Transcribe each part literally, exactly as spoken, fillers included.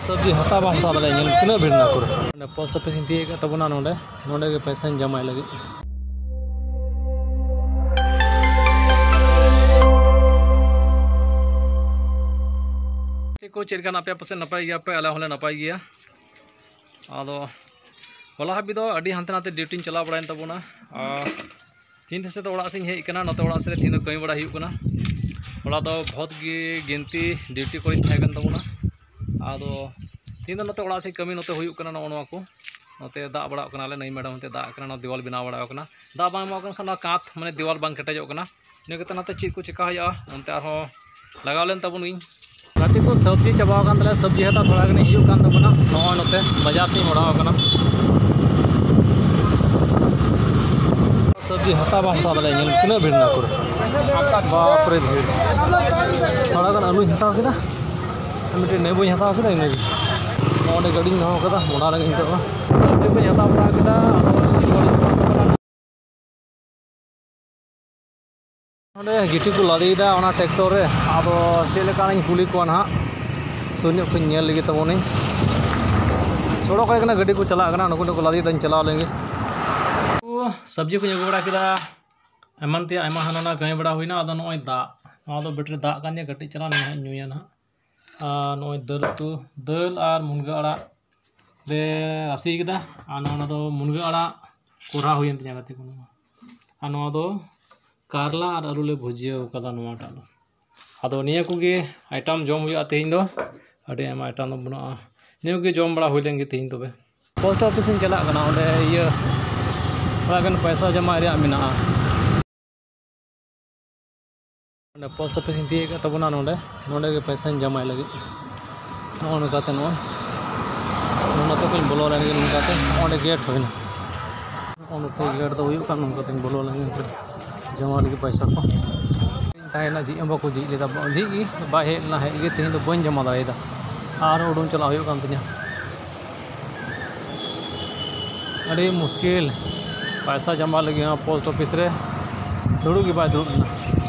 ᱥᱚᱵᱽᱡᱤ ᱦᱟᱛᱟᱣ ᱵᱟᱢ ᱦᱟᱛᱟᱣ ᱫᱟᱲᱮᱭᱟᱜᱼᱟ᱾ ᱧᱮᱞ ᱛᱤᱱᱟᱹᱜ ᱵᱷᱤᱲ ᱢᱮᱱᱟᱜᱼᱟ ᱠᱚᱨᱮ᱾ ᱚᱸᱰᱮ ᱯᱳᱥᱴ ᱚᱯᱷᱤᱥ ᱤᱧ ᱛᱤᱭᱳᱜ ᱠᱟᱫ ᱛᱟᱵᱚᱱᱟ᱾ ᱱᱚᱰᱮ, ᱱᱚᱰᱮ ᱜᱮ ᱯᱚᱭᱥᱟᱧ ᱡᱚᱢᱟᱭ ᱞᱟᱹᱜᱤᱫ᱾ ᱜᱟᱛᱮ ᱠᱚ, ᱪᱮᱫ ᱞᱮᱠᱟ ᱢᱮᱱᱟᱜ ᱯᱮᱭᱟ? ᱯᱟᱥᱮᱡ ᱱᱟᱯᱟᱭ ᱜᱮᱭᱟ ᱯᱮ, ᱟᱞᱮ ᱦᱚᱸᱞᱮ ᱱᱟᱯᱟᱭ ᱜᱮᱭᱟ᱾ ᱟᱫᱚ ᱦᱚᱞᱟ ᱦᱟᱹᱵᱤᱡ ᱫᱚ ᱟᱹᱰᱤ ᱦᱟᱱᱛᱮ ᱱᱟᱛᱮ ᱰᱤᱭᱩᱴᱤᱧ ᱪᱟᱞᱟᱣ ᱵᱟᱲᱟᱭᱮᱱ ᱛᱟᱵᱚᱱᱟ᱾ ᱟᱨ ᱛᱤᱦᱤᱧ ᱥᱮᱫ ᱫᱚ ᱚᱲᱟᱜ ᱥᱮᱫ ᱤᱧ ᱦᱮᱡ ᱟᱠᱟᱱᱟ᱾ ᱱᱚᱛᱮ ᱚᱲᱟᱜ ᱥᱮᱫ ᱨᱮ ᱛᱤᱦᱤᱧ ᱫᱚ ᱠᱟᱹᱢᱤ ᱵᱟᱲᱟ ᱦᱩᱭᱩᱜ ᱠᱟᱱᱟ᱾ ᱦᱚᱞᱟ ᱫᱚ ᱵᱚᱦᱩᱛ ᱜᱮ ᱜᱤᱱᱛᱤ ᱰᱤᱭᱩᱴᱤ ᱠᱚᱨᱮᱧ ᱛᱟᱦᱮᱸ ᱠᱟᱱ ᱛᱟᱵᱚᱱᱟ᱾ ᱟᱫᱚ ᱛᱤᱦᱤᱧ ᱫᱚ ᱱᱚᱛᱮ ᱚᱲᱟᱜ ᱥᱮᱫ ᱠᱟᱹᱢᱤ ᱱᱚᱛᱮ ᱦᱩᱭᱩᱜ ᱠᱟᱱᱟ᱾ ᱱᱚᱜᱼᱚ ᱱᱚᱣᱟ ᱠᱚ ᱱᱚᱛᱮ ᱫᱟᱜ ᱵᱟᱲᱟᱣ ᱠᱟᱱᱟ, ᱟᱞᱮ ᱱᱟᱹᱭ ᱢᱮᱰᱟᱢ ᱱᱚᱛᱮ ᱫᱟᱜ ᱠᱟᱱᱟ, ᱱᱚᱣᱟ ᱫᱮᱣᱟᱞ ᱵᱮᱱᱟᱣ ᱵᱟᱲᱟᱣ ᱠᱟᱱᱟ᱾ ᱫᱟᱜ ᱵᱟᱝ ᱮᱢᱚᱜ ᱠᱟᱱ ᱠᱷᱟᱱ ᱱᱚᱣᱟ ᱠᱟᱸᱛ ᱢᱟᱱᱮ ᱫᱮᱣᱟᱞ ᱵᱟᱝ ᱠᱮᱴᱮᱡᱚᱜ ᱠᱟᱱᱟ᱾ ᱤᱱᱟᱹ ᱠᱟᱛᱮ ᱱᱚᱛᱮ ᱪᱮᱫ ᱠᱚ ᱪᱮᱠᱟ ᱦᱩᱭᱩᱜᱼᱟ, ᱚᱱᱛᱮ ᱟᱨᱦᱚᱸ ᱞᱟᱜᱟᱣ ᱞᱮᱱ ᱛᱟᱵᱚᱱᱟᱹᱧ᱾ ᱜᱟᱛᱮ ᱠᱚ, ᱥᱚᱵᱽᱡᱤ ᱪᱟᱵᱟᱣ ᱟᱠᱟᱱ ᱛᱟᱞᱮᱭᱟ᱾ ᱥᱚᱵᱽᱡᱤ ᱦᱟᱛᱟᱣ ᱛᱷᱚᱲᱟ ᱜᱟᱱᱤᱧ ᱦᱤᱡᱩᱜ ᱠᱟᱱ ᱛᱟᱵᱚᱱᱟ᱾ ᱱᱚᱜᱼᱚᱭ ᱱᱚᱛᱮ ᱵᱟᱡᱟᱨ ᱥᱮᱫ ᱤᱧ ᱢᱚᱲᱟᱣ ᱟᱠᱟᱱᱟ᱾ ᱥᱚᱵᱽᱡᱤ ᱦᱟᱛᱟᱣ ᱵᱟᱢ ᱦᱟᱛᱟᱣ ᱫᱟᱲᱮᱭᱟᱜᱼᱟ᱾ ᱧᱮᱞ ᱛᱤᱱᱟᱹᱜ ᱵᱷᱤᱲ ᱢᱮᱱᱟᱜᱼᱟ ᱠᱚᱨᱮ᱾ ᱵᱟᱯ ᱨᱮ ᱵᱷᱤᱲ᱾ ᱛᱷᱚᱲᱟ ᱜᱟᱱ ᱟᱹᱞᱩᱧ ᱦᱟᱛᱟᱣ ᱠᱮᱫᱟ, ᱢᱤᱫᱴᱮᱱ ᱱᱮᱵᱩᱧ ᱦᱟᱛᱟᱣ ᱠᱮᱫᱟ, ᱤᱱᱟᱹᱜᱮ᱾ ᱱᱚᱰᱮ ᱜᱟᱹᱰᱤᱧ ᱫᱚᱦᱚ ᱠᱟᱫᱟ, ᱢᱚᱲᱟ ᱞᱟᱹᱜᱤᱫ ᱱᱤᱛᱚᱜ ᱫᱚ᱾ ᱥᱚᱵᱽᱡᱤ ᱠᱚᱧ ᱦᱟᱛᱟᱣ ᱵᱟᱲᱟ ᱠᱮᱫᱟ᱾ ᱟᱫᱚ ᱱᱚᱰᱮ ᱜᱤᱴᱤ ᱠᱚ ᱞᱟᱫᱮᱭᱮᱫᱟ ᱚᱱᱟ ᱴᱨᱟᱠᱴᱚᱨ ᱨᱮ᱾ ᱟᱫᱚ ᱪᱮᱫ ᱞᱮᱠᱟᱱᱟᱜ ᱤᱧ ᱠᱩᱞᱤ ᱠᱚᱣᱟ ᱱᱟᱦᱟᱜ, ᱥᱩᱨ ᱧᱚᱜ ᱠᱷᱚᱱ ᱧᱮᱞ ᱞᱮᱜᱮ ᱛᱟᱵᱚᱱᱟᱹᱧ᱾ ᱥᱚᱲᱚᱠ ᱨᱮ ᱠᱟᱱᱟ, ᱜᱟᱹᱰᱤ ᱠᱚ ᱪᱟᱞᱟᱜ ᱠᱟᱱᱟ, ᱱᱩᱠᱩ ᱱᱩᱠᱩ ᱞᱟᱫᱮᱭᱮᱫᱟᱧ, ᱪᱟᱞᱟᱣ ᱞᱮᱱᱜᱮ᱾ ᱥᱚᱵᱽᱡᱤ ᱠᱚᱧ ᱟᱹᱜᱩ ᱵᱟᱲᱟ ᱠᱮᱫᱟ, ᱮᱢᱟᱱ ᱛᱮᱭᱟᱜ ᱟᱭᱢᱟ ᱦᱟᱱᱟ ᱱᱟ ᱠᱟᱹᱢᱤ ᱵᱟᱲᱟ ᱦᱩᱭᱱᱟ᱾ ᱟᱫᱚ ᱱᱚᱜᱼᱚᱭ ᱫᱟᱜ, ᱱᱚᱣᱟ ᱫᱚ ᱵᱮᱴᱨᱤ ᱫᱟᱜ ᱠᱟᱱ ᱜᱮᱭᱟ, ᱠᱟᱹᱴᱤᱡ ᱪᱟᱞᱟᱝ ᱱᱤᱭᱟᱹ ᱦᱟᱸᱜ ᱧᱩᱭᱟ ᱱᱟᱦᱟᱜ᱾ ᱟᱨ ᱱᱚᱜᱼᱚᱭ ᱫᱟᱹᱞ ᱩᱛᱩ, ᱫᱟᱹᱞ ᱟᱨ ᱢᱩᱱᱜᱟᱹ ᱟᱲᱟᱜ ᱞᱮ ᱨᱟᱥᱮ ᱠᱮᱫᱟ᱾ ᱟᱨ ᱱᱚᱣᱟ ᱫᱚ ᱢᱩᱱᱜᱟᱹ ᱟᱲᱟᱜ ᱠᱚᱨᱦᱟ ᱦᱩᱭᱮᱱ ᱛᱤᱧᱟ ᱜᱟᱛᱮ ᱠᱚ᱾ ᱱᱚᱣᱟ, ᱟᱨ ᱱᱚᱣᱟ ᱫᱚ ᱠᱟᱨᱞᱟ ᱟᱨ ᱟᱹᱞᱩ ᱞᱮ ᱵᱷᱩᱡᱤᱭᱟᱹ ᱠᱟᱫᱟ ᱱᱚᱣᱟᱴᱟᱜ ᱫᱚ᱾ ᱟᱫᱚ ᱱᱤᱭᱟᱹ ᱠᱚᱜᱮ ᱟᱭᱴᱮᱢ ᱡᱚᱢ ᱦᱩᱭᱩᱜᱼᱟ ᱛᱮᱦᱮᱧ ᱫᱚ᱾ ᱟᱹᱰᱤ ᱟᱭᱢᱟ ᱟᱭᱴᱮᱢ ᱫᱚ ᱵᱟᱹᱱᱩᱜᱼᱟ, ᱱᱤᱭᱟᱹ ᱠᱚᱜᱮ ᱡᱚᱢ ᱵᱟᱲᱟ ᱦᱩᱭ ᱞᱮᱱ ᱜᱮ ᱛᱮᱦᱮᱧ ᱛᱚᱵᱮ᱾ ᱯᱳᱥᱴ ᱚᱯᱷᱤᱥ ᱤᱧ ᱪᱟᱞᱟᱜ ᱠᱟᱱᱟ, ᱚᱸᱰᱮ ᱤᱭᱟᱹ ᱛᱷᱚᱲᱟ ᱜᱟᱱ ᱯᱚᱭᱥᱟ ᱡᱚᱢᱟ ᱨᱮᱭᱟᱜ ᱢᱮᱱᱟᱜᱼᱟ᱾ ᱚᱸᱰᱮ ᱯᱳᱥᱴ ᱚᱯᱷᱤᱥ ᱤᱧ ᱛᱤᱭᱳᱜ ᱠᱟᱫ ᱛᱟᱵᱚᱱᱟ᱾ ᱱᱚᱰᱮ, ᱱᱚᱰᱮ ᱜᱮ ᱯᱚᱭᱥᱟᱧ ᱡᱚᱢᱟᱭ ᱞᱟᱹᱜᱤᱫ᱾ ᱱᱚᱜᱼᱚ ᱱᱚᱝᱠᱟᱛᱮ ᱱᱚᱜᱼᱚᱭ ᱱᱚᱛᱮ ᱠᱷᱚᱱ ᱵᱚᱞᱚ ᱞᱮᱱ ᱜᱮ ᱱᱚᱝᱠᱟᱛᱮ᱾ ᱚᱸᱰᱮ ᱜᱮᱴ ᱦᱩᱭᱱᱟ᱾ ᱱᱚᱜᱼᱚ ᱱᱚᱛᱮ ᱜᱮᱴ ᱫᱚ ᱦᱩᱭᱩᱜ ᱠᱟᱱᱟ᱾ ᱱᱚᱝᱠᱟᱛᱮᱧ ᱵᱚᱞᱚ ᱞᱮᱱ ᱜᱮ ᱡᱚᱢᱟ ᱞᱟᱹᱜᱤᱫ ᱯᱚᱭᱥᱟ ᱠᱚ᱾ ᱛᱟᱦᱮᱸᱭᱮᱱᱟ, ᱡᱷᱤᱡ ᱦᱚᱸ ᱵᱟᱠᱚ ᱡᱷᱤᱡ ᱞᱮᱫᱟ᱾ ᱡᱷᱤᱡ ᱜᱮ ᱵᱟᱭ ᱦᱮᱡ ᱞᱮᱱᱟ, ᱦᱮᱡ ᱜᱮ ᱛᱮᱦᱮᱧ ᱫᱚ ᱵᱟᱹᱧ ᱡᱚᱢᱟ ᱫᱟᱲᱮᱭᱟᱫᱟ᱾ ᱟᱨ ᱩᱰᱩᱝ ᱪᱟᱞᱟᱜ ᱦᱩᱭᱩᱜ ᱠᱟᱱ ᱛᱤᱧᱟᱹ᱾ ᱟᱹᱰᱤ ᱢᱩᱥᱠᱤᱞ, ᱯᱚᱭᱥᱟ ᱡᱚᱢᱟ ᱞᱟᱹᱜᱤᱫ ᱦᱚᱸ ᱯᱳᱥᱴ ᱚᱯᱷᱤᱥ ᱨᱮ ᱫᱩᱲᱩᱵ ᱜᱮ ᱵᱟᱭ ᱫᱩᱲᱩᱵ ᱞᱮᱱᱟ᱾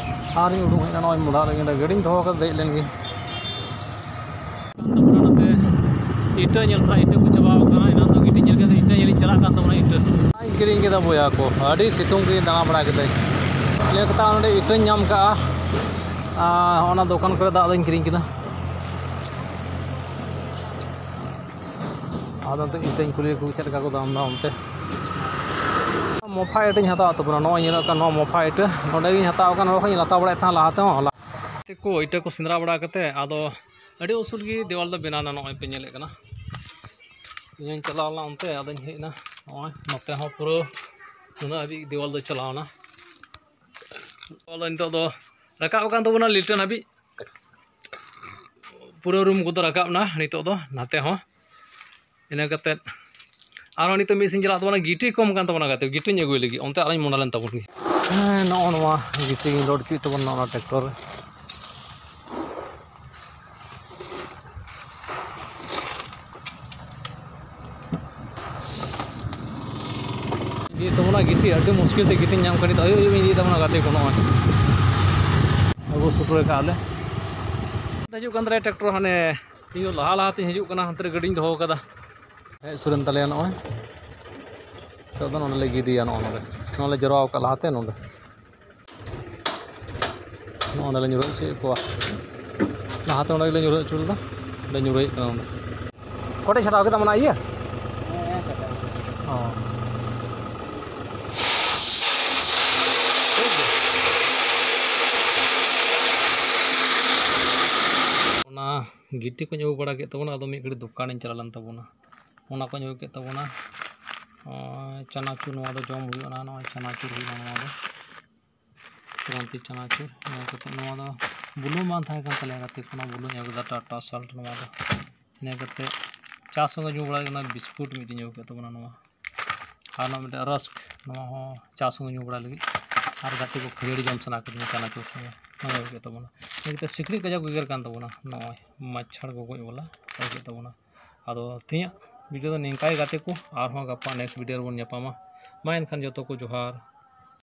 ᱟᱨᱤᱧ ᱩᱰᱩᱝ ᱦᱮᱡ ᱮᱱᱟ, ᱱᱚᱜᱼᱚᱭ ᱢᱚᱲᱟ ᱞᱟᱹᱜᱤᱫ ᱜᱟᱹᱰᱤᱧ ᱫᱚᱦᱚ ᱠᱟᱫᱟ, ᱫᱮᱡ ᱞᱮᱱ ᱜᱮ᱾ ᱱᱚᱛᱮ ᱤᱴᱟᱹ ᱧᱮᱞ ᱛᱚᱨᱟ ᱤᱴᱟᱹ ᱠᱚ ᱪᱟᱵᱟᱣ ᱠᱟᱱᱟ᱾ ᱮᱱᱟᱝ ᱫᱚ ᱜᱤᱴᱤ ᱧᱮᱞ ᱠᱟᱛᱮ ᱤᱴᱟᱹ ᱧᱮᱞᱤᱧ ᱪᱟᱞᱟᱜ ᱠᱟᱱ ᱛᱟᱵᱚᱱᱟ᱾ ᱤᱴᱟᱹ ᱤᱧ ᱠᱤᱨᱤᱧ ᱠᱮᱫᱟ ᱵᱚᱭᱦᱟ ᱠᱚ, ᱟᱹᱰᱤ ᱥᱤᱛᱩᱝ ᱛᱮ ᱫᱟᱬᱟ ᱵᱟᱲᱟ ᱠᱮᱫᱟᱹᱧ᱾ ᱞᱟᱹᱭ ᱠᱟᱛᱷᱟ ᱱᱚᱰᱮ ᱤᱴᱟᱹᱧ ᱧᱟᱢ ᱠᱟᱜᱼᱟ᱾ ᱟᱨ ᱚᱱᱟ ᱫᱚᱠᱟᱱ ᱠᱚᱨᱮ ᱫᱟᱜ ᱫᱚᱧ ᱠᱤᱨᱤᱧ ᱠᱮᱫᱟ᱾ ᱟᱫᱚ ᱱᱤᱛᱚᱜ ᱤᱴᱟᱹᱧ ᱠᱩᱞᱤ ᱠᱚ ᱪᱮᱫ ᱞᱮᱠᱟ ᱠᱚ ᱫᱟᱢ ᱮᱫᱟ ᱚᱱᱛᱮ᱾ ᱢᱚᱯᱷᱟ ᱤᱴᱟᱹᱧ ᱦᱟᱛᱟᱣ ᱛᱟᱵᱚᱱᱟ᱾ ᱱᱚᱜᱼᱚᱭ ᱧᱮᱞᱚᱜ ᱠᱟᱱ ᱱᱚᱣᱟ ᱢᱚᱯᱷᱟ ᱤᱴᱟᱹ, ᱱᱚᱸᱰᱮ ᱜᱤᱧ ᱦᱟᱛᱟᱣ ᱠᱟᱱ, ᱱᱚᱰᱮ ᱠᱷᱚᱱ ᱤᱧ ᱦᱟᱛᱟᱣ ᱵᱟᱲᱟᱭᱮᱫ ᱛᱟᱦᱮᱱ ᱞᱟᱦᱟ ᱛᱮᱦᱚᱸ᱾ ᱤᱴᱟᱹ ᱠᱚ, ᱤᱴᱟᱹ ᱠᱚ ᱥᱮᱸᱫᱽᱨᱟ ᱵᱟᱲᱟ ᱠᱟᱛᱮ ᱟᱫᱚ ᱟᱹᱰᱤ ᱩᱥᱩᱞ ᱜᱮ ᱫᱮᱣᱟᱞ ᱫᱚ ᱵᱮᱱᱟᱣ ᱮᱱᱟ, ᱱᱚᱜᱼᱚᱭ ᱯᱮ ᱧᱮᱞᱮᱫ ᱠᱟᱱᱟ᱾ ᱤᱧ ᱦᱚᱸᱧ ᱪᱟᱞᱟᱣ ᱞᱮᱱᱟ ᱚᱱᱛᱮ, ᱟᱫᱚᱧ ᱦᱮᱡ ᱮᱱᱟ᱾ ᱱᱚᱜᱼᱚᱭ ᱱᱚᱛᱮ ᱦᱚᱸ ᱯᱩᱨᱟᱹ ᱱᱩᱱᱟᱹᱜ ᱦᱟᱹᱵᱤᱡ ᱫᱮᱣᱟᱞ ᱫᱚ ᱪᱟᱞᱟᱣ ᱮᱱᱟ᱾ ᱫᱮᱣᱟᱞ ᱫᱚ ᱱᱤᱛᱚᱜ ᱫᱚ ᱨᱟᱠᱟᱵ ᱟᱠᱟᱱ ᱛᱟᱵᱚᱱᱟ ᱞᱤᱴᱟᱹᱱ ᱦᱟᱹᱵᱤᱡ, ᱯᱩᱨᱟᱹ ᱨᱩᱢ ᱠᱚᱫᱚ ᱨᱟᱠᱟᱵ ᱮᱱᱟ ᱱᱤᱛᱚᱜ ᱫᱚ ᱱᱟᱛᱮ ᱦᱚᱸ᱾ ᱤᱱᱟᱹ ᱠᱟᱛᱮᱫ ᱟᱨᱦᱚᱸ ᱱᱤᱛᱚᱜ ᱢᱤᱫ ᱥᱮᱫ ᱪᱟᱞᱟᱜ ᱛᱟᱵᱚᱱᱟ, ᱜᱤᱴᱤ ᱠᱚᱢ ᱠᱟᱱ ᱛᱟᱵᱚᱱᱟ ᱜᱟᱛᱮ, ᱜᱤᱴᱤᱧ ᱟᱹᱜᱩᱭ ᱞᱟᱹᱜᱤᱫ, ᱚᱱᱛᱮ ᱟᱨᱦᱚᱸᱧ ᱢᱚᱱᱮ ᱞᱮᱱ ᱛᱟᱵᱚᱱ ᱜᱮ᱾ ᱦᱮᱸ, ᱱᱚᱜᱼᱚ ᱱᱚᱣᱟ ᱜᱤᱴᱤᱧ ᱞᱳᱰ ᱦᱚᱪᱚᱭᱮᱫ ᱛᱟᱵᱚᱱᱟ ᱱᱚᱣᱟ ᱴᱨᱟᱠᱴᱚᱨ ᱨᱮ᱾ ᱤᱫᱤᱭᱮᱫ ᱛᱟᱵᱚᱱᱟ ᱜᱤᱴᱤ, ᱟᱹᱰᱤ ᱢᱩᱥᱠᱤᱞ ᱛᱮ ᱜᱤᱴᱤᱧ ᱧᱟᱢ ᱠᱟᱱᱟ᱾ ᱱᱤᱛᱚᱜ ᱟᱹᱭᱩᱵ ᱟᱹᱭᱩᱵ ᱤᱧ ᱤᱫᱤᱭᱮᱫ ᱛᱟᱵᱚᱱᱟ ᱜᱟᱛᱮ ᱠᱚ, ᱱᱚᱜᱼᱚᱭ ᱟᱹᱜᱩ ᱥᱮᱴᱮᱨ ᱟᱠᱟᱫ ᱞᱮ᱾ ᱦᱤᱡᱩᱜ ᱠᱟᱱ ᱛᱟᱞᱮᱭᱟ ᱴᱨᱟᱠᱴᱚᱨ, ᱦᱟᱱᱮ ᱤᱧ ᱫᱚ ᱞᱟᱦᱟ ᱞᱟᱦᱟ ᱛᱤᱧ ᱦᱤᱡᱩᱜ ᱠᱟᱱᱟ, ᱦᱟᱱᱛᱮ ᱨᱮ ᱜᱟᱹᱰᱤᱧ ᱫᱚᱦᱚ ᱠᱟᱫᱟ᱾ ᱦᱮᱡ ᱥᱩᱨᱮᱱ ᱛᱟᱞᱮᱭᱟ ᱱᱚᱜᱼᱚᱭ᱾ ᱱᱤᱛᱚᱜ ᱫᱚ ᱱᱚᱸᱰᱮ ᱞᱮ ᱜᱤᱰᱤᱭᱟ, ᱱᱚᱜᱼᱚ ᱱᱚᱸᱰᱮ᱾ ᱱᱚᱸᱰᱮ ᱞᱮ ᱡᱟᱣᱨᱟ ᱟᱠᱟᱫ ᱞᱟᱦᱟᱛᱮ ᱱᱚᱸᱰᱮ᱾ ᱱᱚᱸᱰᱮ ᱞᱮ ᱧᱩᱨᱦᱟᱹ ᱦᱚᱪᱚᱭᱮᱫ ᱠᱚᱣᱟ᱾ ᱞᱟᱦᱟᱛᱮ ᱚᱸᱰᱮ ᱜᱮᱞᱮ ᱧᱩᱨᱦᱟᱹ ᱦᱚᱪᱚ ᱞᱮᱫᱟ, ᱚᱸᱰᱮ ᱧᱩᱨᱦᱟᱹᱭᱮᱫ ᱠᱟᱱᱟ ᱚᱸᱰᱮ᱾ ᱠᱚᱴᱮᱡ ᱪᱷᱟᱰᱟᱣ ᱠᱮᱫᱟ ᱚᱱᱟ ᱤᱭᱟᱹ? ᱚ᱾ ᱚᱱᱟ ᱜᱤᱴᱤ ᱠᱚᱧ ᱟᱹᱜᱩ ᱵᱟᱲᱟ ᱠᱮᱫ ᱛᱟᱵᱚᱱᱟ, ᱟᱫᱚ ᱢᱤᱫ ᱜᱷᱟᱹᱲᱤᱡ ᱫᱚᱠᱟᱱᱤᱧ ᱪᱟᱞᱟᱣ ᱞᱮᱱ ᱛᱟᱵᱚᱱᱟ᱾ ᱚᱱᱟ ᱠᱚᱧ ᱟᱹᱜᱩ ᱠᱮᱫ ᱛᱟᱵᱚᱱᱟ᱾ ᱱᱚᱜᱼᱚᱭ ᱪᱟᱱᱟᱪᱩᱨ, ᱱᱚᱣᱟ ᱫᱚ ᱡᱚᱢ ᱦᱩᱭᱩᱜᱼᱟ, ᱱᱚᱜᱼᱚᱭ ᱪᱟᱱᱟᱪᱩᱨ ᱦᱩᱭᱩᱜᱼᱟ ᱱᱚᱣᱟ ᱫᱚ᱾ ᱠᱨᱟᱱᱛᱤ ᱪᱟᱱᱟᱪᱩᱨ᱾ ᱤᱱᱟᱹ ᱠᱟᱛᱮ ᱱᱚᱣᱟ ᱫᱚ ᱵᱩᱞᱩᱝ ᱵᱟᱝ ᱛᱟᱦᱮᱸ ᱠᱟᱱ ᱛᱟᱞᱮᱭᱟ ᱜᱟᱛᱮ ᱠᱚ, ᱚᱱᱟ ᱵᱩᱞᱩᱝ ᱟᱹᱜᱩ ᱠᱮᱫᱟ, ᱴᱟᱴᱟ ᱥᱚᱞᱴ ᱱᱚᱣᱟ ᱫᱚ᱾ ᱤᱱᱟᱹ ᱠᱟᱛᱮ ᱪᱟ ᱥᱚᱸᱜᱮ ᱧᱩ ᱵᱟᱲᱟ ᱞᱟᱹᱜᱤᱫ ᱚᱱᱟ ᱵᱤᱥᱠᱩᱴ ᱢᱤᱫᱴᱤᱡ ᱤᱧ ᱟᱹᱜᱩ ᱠᱮᱫ ᱛᱟᱵᱚᱱᱟ ᱱᱚᱣᱟ᱾ ᱟᱨ ᱱᱚᱣᱟ ᱢᱤᱫᱴᱮᱱ ᱨᱟᱥᱠ, ᱱᱚᱣᱟ ᱦᱚᱸ ᱪᱟ ᱥᱚᱸᱜᱮ ᱧᱩ ᱵᱟᱲᱟ ᱞᱟᱹᱜᱤᱫ᱾ ᱟᱨ ᱜᱟᱛᱮ ᱠᱚ ᱠᱷᱟᱹᱡᱟᱹᱲᱤ ᱡᱚᱢ ᱥᱟᱱᱟ ᱠᱤᱫᱤᱧᱟ ᱪᱟᱱᱟᱪᱩᱨ ᱥᱚᱸᱜᱮ, ᱱᱚᱣᱟ ᱟᱹᱜᱩ ᱠᱮᱫ ᱛᱟᱵᱚᱱᱟ᱾ ᱤᱱᱟᱹ ᱠᱟᱛᱮ ᱥᱤᱠᱲᱤᱡ ᱠᱟᱡᱟᱠ ᱠᱚ ᱜᱮᱜᱮᱨ ᱠᱟᱱ ᱛᱟᱵᱚᱱᱟ, ᱱᱚᱜᱼᱚᱭ ᱢᱟᱪᱷᱟᱲ ᱜᱚᱜᱚᱡ ᱵᱟᱞᱟ ᱟᱹᱜᱩ ᱠᱮᱫ ᱛᱟᱵᱚᱱᱟ᱾ ᱟᱫᱚ ᱛᱮᱦᱮᱧᱟᱜ ᱵᱷᱤᱰᱤᱭᱳ ᱫᱚ ᱱᱤᱝᱠᱟ ᱜᱮ ᱜᱟᱛᱮ ᱠᱚ, ᱟᱨᱦᱚᱸ ᱜᱟᱯᱟ ᱱᱮᱠᱥᱴ ᱵᱷᱤᱰᱤᱭᱳ ᱨᱮᱵᱚᱱ ᱧᱟᱯᱟᱢᱟ᱾ ᱢᱟ ᱮᱱᱠᱷᱟᱱ ᱡᱚᱛᱚ ᱠᱚ ᱡᱚᱦᱟᱨ᱾